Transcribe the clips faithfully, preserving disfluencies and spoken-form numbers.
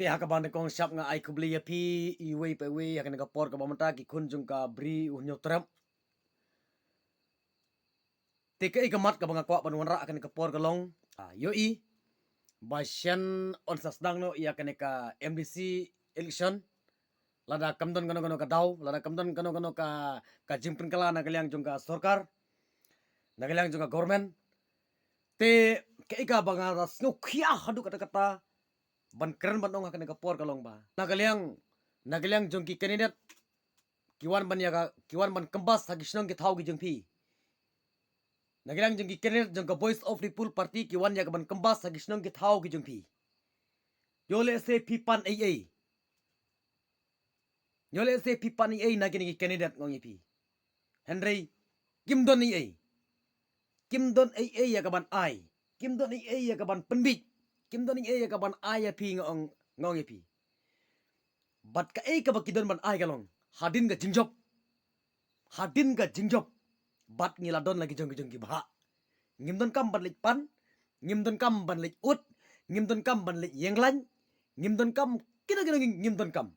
Te ha kaba nyngkong shap nga ai khublei ïa phi iwei pa iwei ha kane ka por kaba mynta, ki khun jong ka Bri U Hynñiewtrep. Te kaei ka mat kaba nga kwah ban wanrah ha kane ka por ka long, ah, ïohi ba shen yn sa sdang noh ïa kane ka M D C election. Lada kam don kano kano ka daw, lada kam don kano kano ka, ka jingpynkylla na ka liang jong ka sorkar, na ka liang jong ka government. Te kaei kaba nga la sngewkhia haduh katta katta ban kren ban ong ha kane ka por ka long ba na ka liang, na ka liang jong ki candidate ki wan ban ïa ka, ki wan ban kynbas ha ki shnong ki thaw ki jong phi. Na ka liang jong ki candidate jong ka Voice of the People Party ki wan ïa ka ban kynbas ha ki shnong ki thaw ki jong phi. Ïoh lehse phi pan ei ei. Ïoh lehse phi pan ei ei na kine ki candidate, nga ong ïa phi. Hynrei kim don ei ei. Kim don ei ei ïa ka ban ai. Kim don ei ei ïa ka ban pynbit. Kim don ei ei ïa ka ban ai ïa phi, nga ong, nga ong ïa phi. Bad kaei kaba ki don ban ai ka long hadien ka jingjop. Hadien ka jingjop bad ngi la don la ki jong ki jong ki bhah. Ngim donkam ban leit pan, ngim donkam ban leit ud, ngim donkam ban leit ïeng lain, ngim donkam kino kino, ngim donkam.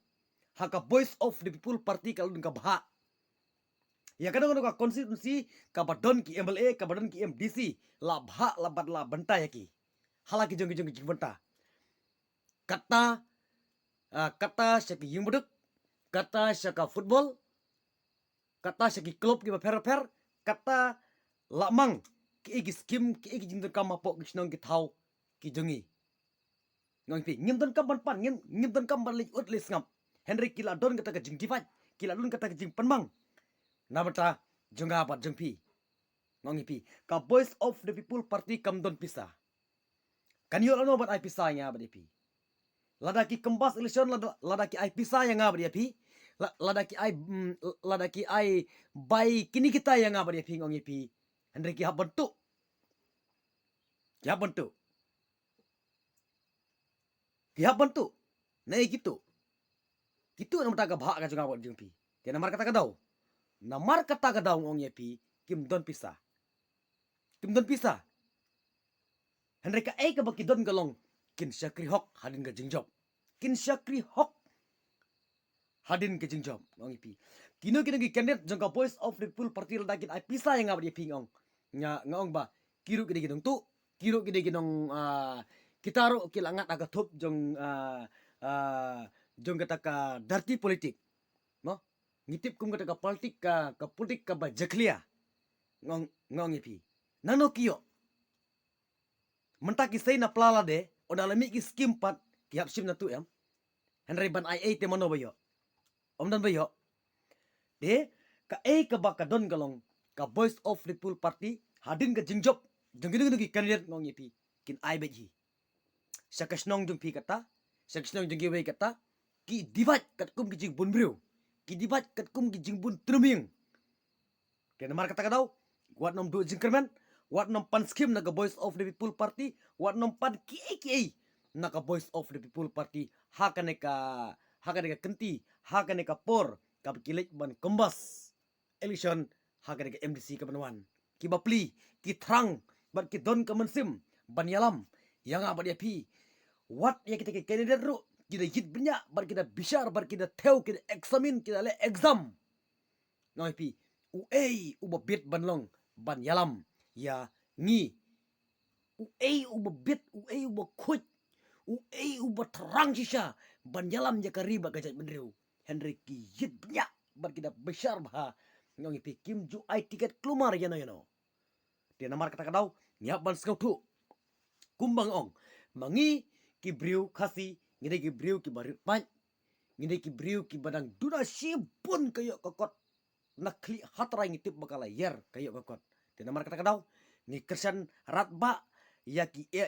Ha ka Voice of the People Party ka la don ka bhah. Ïa kano kano ka constituency kaba don ki M L A, kaba don ki M D C, la bhah la bad la bynta ïa ki ha la ki jong ki jong ki jingbynta. Kata, ah, kata sha ki ïing baduk, kata sha ka football, kata sha ki club kiba pher pher, kata la mang kiei ki skim, kiei ki jingdonkam hapoh ki shnong ki thaw ki jong ngi. Nga ong ïa phi, ngim donkam ban pan, ngim, ngim donkam ban leit ud leit sngap. Hynrei ki la don kata ka jingdivide, ki la don kata ka jingpynmang na bynta jong nga bad jong phi. Nga ong ïa phi, ka Voice of the People Party kam don pisa. Kan ïoh lano ban ai pisa ïa nga bad ïa phi? Lada ki kynbas election, lada, lada ki ai pisa ïa nga bad ïa phi, la-, lada ki ai, mm, lada ki ai bai kine kita ïa nga bad ïa phi, nga ong ïa phi, hynrei ki hap ban tuh. Ki hap ban tuh. Ki hap ban tuh. Naei ki tuh? Ki tuh namar ka bhah ka jong nga bad jong phi. Te namar kata ka daw, namar kata ka daw nga ong ïa phi, kim don pisa. Kim don pisa. Hynrei kaei kaba ki don ka long, kin shakri hok hadien ka jingjop. Kin shakri hok hadien ka jingjop, nga ong ïa phi. Kino kino ki candidate jong ka Voice of the People Party lada kin ai pisa ïa nga bad ïa phi, nga ong, nga, nga ong ba ki ruh ki dei ki nongtuh, ki ruh ki dei ki nong, ah, kita ruh ki la ngat ha ka thup jong, ah, ah, jong kata ka dirty politic. Mo? Ngi tip kum kata ka politic ka, ka politic kaba jakhlia. Nga ong, nga ong ïa phi, nangno ki ïoh? Mynta ki sei na pla lade, ynda la mih ki skim pat, ki hap shim na tuh em. Hynrei ban ai ei te mano ba ïoh? Ym don ba ïoh. Te kaei kaba ka don ka long, ka Voice of the People Party hadien ka jingjop jong kino kino ki candidate, nga ong ïa phi, kin ai beit hi. Sha ka shnong jong phi kata, sha ka shnong jong kiwei kata, ki divide katkum ki jingbun briew, ki divide katkum ki jingbun tyrmiang. Te namar kata ka daw, wat nym duh jingkyrmen, wat nym pan skim na ka Voice of the People Party, wat nym pan kiei kiei na ka Voice of the People Party ha kane ka, ha kane ka kynti, ha kane ka por kaba ki leit ban kynbas election ha kane ka M D C kaban wan. Ki bapli, ki thrang bad ki don ka mynsiem ban ïalam ïa nga bad ïa phi. Wat ïa kita ki candidate ruh ki da ïit bniah bad ki da bishar bad ki da thew, ki da examine, ki da leh exam. Nga ong ïa phi, uei uba bit ban long ban ïalam ïa ngi? Uei uba bit, uei uba khuid, uei uba thrang shisha ban ïalam ïa ka ri bad ka jaitbynriew? Hynrei ki ïit bniah bad ki da bishar bha. Nga ong ïa phi, kim ju ai tiket kulmar ïano ïano. Te namar kata ka daw, ngi hap ban sngewthuh. Kumba nga ong, ma ngi ki briew Khasi, ngi dei ki briew kiba rit paid, ngi dei ki briew kiba dang duna shibun ka ïoh ka kot na khlieh ha trai. Ngi tip ba ka la ïar ka ïoh ka kot. Te namar kata ka daw, ngi kyrshan rat ba ïa ki, ïa,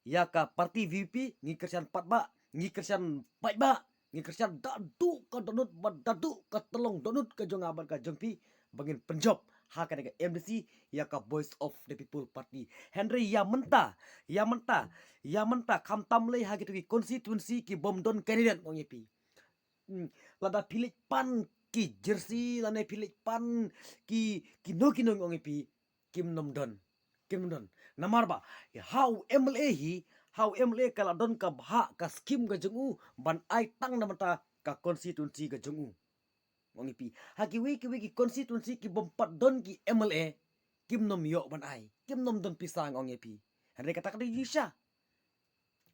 ïa ka party V P P, ngi kyrshan pat ba, ngi kyrshan paid ba, ngi kyrshan da duh ka dohnud bad da duh ka tyllong dohnud ka jong nga bad ka jong phi ba ngin pynjop ha kane ka M D C ïa ka Voice of the People Party. Hynrei ïa mynta, ïa mynta, ïa mynta khamtam lei ha kito ki constituency ki bym don candidate, nga ong ïa phi. Hmm, lada phi leit pan ki jersey, lane phi leit pan ki, kino kino, nga ong ïa phi, kim nym don. Kim nym don. Namar ba ha u M L A hi, ha u M L A ka la don ka bhah ka skim ka jong u ban ai tang na bynta ka constituency ka jong u. Nga ong ïa phi, ha kiwei kiwei ki constituency ki bym pat don ki M L A, kim nym ïoh ban ai, kim nym don pisa, nga ong ïa phi. Hynrei kata ka dei jingshisha.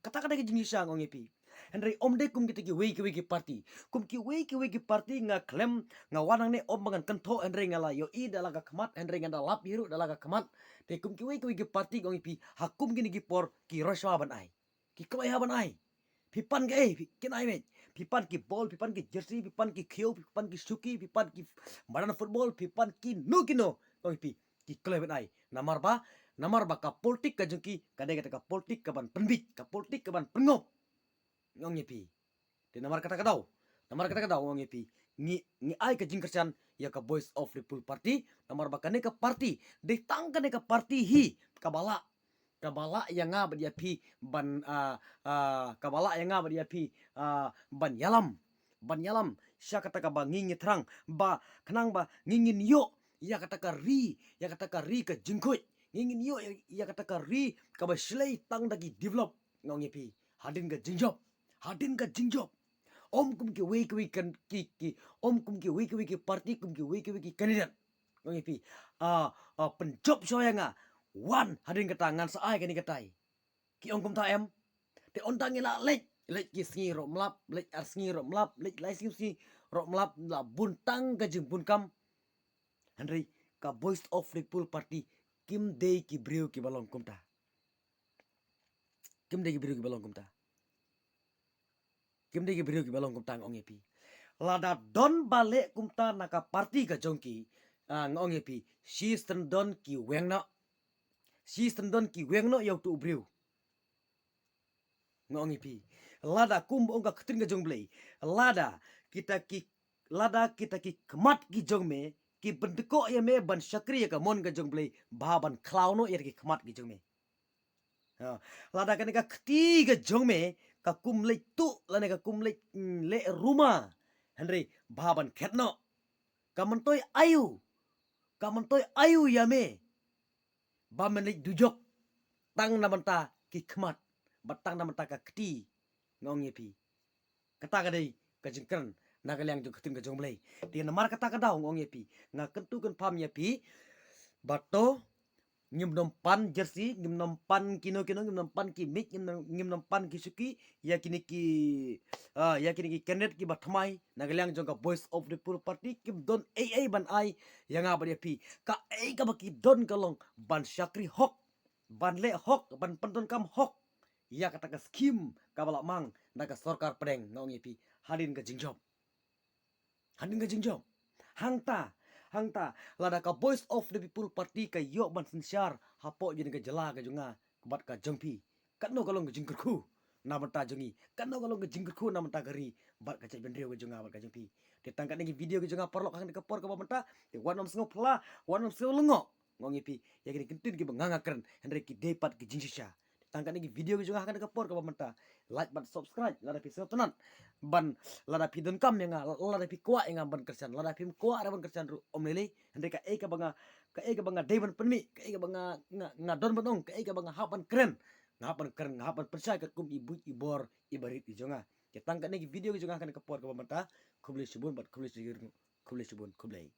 Kata ka dei ka jingshisha, nga ong ïa phi. Hynrei ym dei kum kita kiwei kiwei ki party. Kum kiwei kiwei ki party nga khlem, nga wan hangne ym ba ngan kynthoh, hynrei nga la ïohi da la ka khmat, hynrei nga da lap hi ruh da la ka khmat. Te kum kiwei kiwei ki party, nga ong ïa phi, ha kum kine ki por ki roi shuwa ban ai. Ki kloi ha ban ai. Phi pan kaei, phi, kin ai mej. Phi pan ki bol, phi pan ki jersey, phi pan ki khiew, phi pan ki shuki, phi pan ki madan football, phi pan kino kino, nga ong ïa phi, ki kloi ban ai. Namar ba, namar ba ka politik ka jong ki ka dei kata ka politik ka ban pynbit, ka politik ka ban pynngop, nga ong ïa phi. Te namar kata ka daw, namar kata ka daw, nga ong ïa phi, ngi, ngi ai ka jingkyrshan ïa ka Voice of People Party. Namar ba kane ka party, dei tang kane ka party hi kaba lah, kaba lah ïa nga bad ïa phi ban, ah, ah, kaba lah ïa nga bad ïa phi, ah, ban ïalam, ban ïalam sha kata kaba ngi, ngi thrang ba khnang ba ngi, ngin ïoh ïa kata ka ri, ïa kata ka ri ka jingkhuid. Ngi, ngin ïoh ïa, ïa kata ka ri kaba shlei tang da ki develop, nga ong ïa phi. Hadien ka jingjop, hadien ka jingjop. Ym kum kiwei kiwei kan, ki, ki, ym kum kiwei kiwei ki party, kum kiwei kiwei ki candidate, nga ong ïa phi. Ah, ah, pynjop shuwa ïa nga. Wan hadien kata ngan sa ai kane katai. Ki ong kumta em. Te ynda ngi la leit, leit ki sngi ruh ym lap, leit ar sngi ruh ym lap, leit lai sngi, sngi ruh ym lap, la bun tang ka jingbun kam. Hynrei ka Voice of People Party kim dei ki briew kiba long kumta. Kim dei ki briew kiba long kumta. Kim dei ki briew kiba long kumta, nga ong ïa phi. Lada don ba leh kumta na ka party ka jong ki, ah, nga ong ïa phi, shisien don ki weng noh. Shisien don ki weng noh ïa uto u briew, nga ong ïa phi. Lada kum ba ong ka ktien ka jong Blei, lada kita ki, lada kita ki khmat ki jong me ki pyndkoh ïa me ban shakri ïa ka mon ka jong Blei, ba ban khlaw noh ïa ki khmat ki jong me. Ha, lada kane ka kti ka jong me ka kum leit tuh lane ka kum leit, mm, leh ruma, hynrei ba ban khet noh. Ka myntoi aïu, ka myntoi aïu ïa me ba men leit dujok tang na bynta ki khmat bad tang na bynta ka kti, nga ong ïa phi. Kata ka dei ka jingkren na ka liang jong ka ktien ka jong Blei. Te namar kata ka daw, nga ong ïa phi, nga kyntu kynpham ïa phi ba to ngim nym pan jersey, ngim nym pan kino kino, ngim nym pan ki mic, ngim nym, ngim nym pan ki shuki ïa kine ki, ah, ïa kine ki candidate kiba thymmai na ka liang jong ka Voice of the People Party. Kim don ei ei ban ai ïa nga bad ïa phi. Kaei kaba ki don ka long ban shakri hok, ban leh hok, ban pyndonkam hok ïa kata ka skim kaba la mang na ka sorkar pdeng, nga ong ïa phi, hadien ka jingjop. Hadien ka jingjop. Hangta, hangta, lada ka Voice of the People Party ka ïoh ban synshar hapoh jong ka jylla ka jong nga bad ka jong phi, katno ka long ka jingkyrkhu na bynta jong ngi, katno ka long ka jingkyrkhu na bynta ka ri bad ka jaitbynriew ka jong nga bad ka jong phi. Te tang katne ki video ka jong nga paralok ha kane ka por kaba mynta, te wat nym sngew phylla, wat nym sngew lyngngoh, nga ong ïa phi, ïa kine ki ktien kiba nga, nga kren, hynrei ki dei pat ki jingshisha. Tang katne ki video ki jong nga ha kane ka por kaba mynta. Like bad subscribe lada phi sngewtynnat. Ban lada phi donkam ïa nga, lada phi kwah ïa nga ban kyrshan, lada phim kwah ruh ban kyrshan ruh ym lei lei. Hynrei kaei kaba nga, kaei kaba nga dei ban pynmih, kaei kaba nga, nga, nga don ban ong, kaei kaba nga hap ban kren, nga hap ban kren, nga hap ban pynshai katkum i buit i bor i barit i jong nga. Te tang katne ki video ki jong nga ha kane ka por kaba mynta. Khublei shibun bad khublei shibun, khublei shibun, khublei.